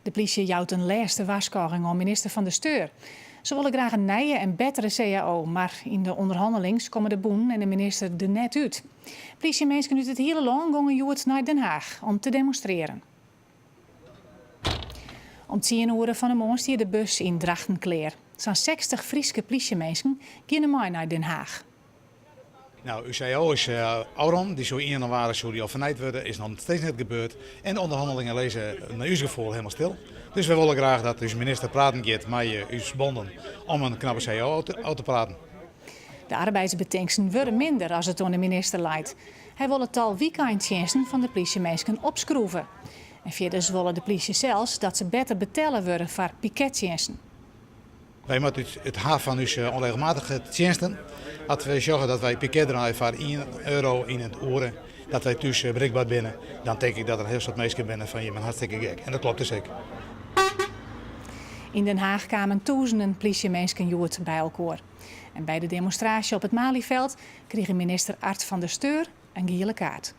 De plysje jout in lêste warskôging oan minister Van der Steur. Se wolle graach in nije en bettere cao, mar yn de ûnderhannelings komme de bûnen en de minister der net út. Plysjeminsken út it hiele lân gongen hjoed nei Den Haag om te demonstrearen. Om tsien oere fan 'e moarn stie de bus yn Drachten klear. Sa'n 60 Fryske plysjeminsken giene mei nei Den Haag. Nou, ús cao is ôfrûn, dy soe ien jannewaris soe dy al fernijd wurde, is noch steeds net gebeurd. En de ûnderhannelingen lizze nei ús gefoel hielendal stil. Dus wy wolle graach dat ús minister praten giet mei ús bonden om in knappe cao ôf te praten. De arbeidsbetingsten wurde minder as it oan de minister leit. Hy wol it tal wykeintsjinsten fan de plysjeminsken opskroeve. En fierders wolle de plysje sels dat se better betelle wurde foar pikettsjinsten. Wy moatte it ha fan ús ûnregelmatige tsjinsten. As wy sjogge dat wy piket draaie foar ien euro yn it oere, dat wy thús berikber binne, dan tink ik dat der in hiel soad minsken binne fan jim binne hartstikke gek. En dat klopt dus ek. Yn Den Haag kamen tûzenen plysjeminsken hjoed by elkoar. En by de demonstraasje op it Malieveld krige minister Ard van der Steur in giele kaart.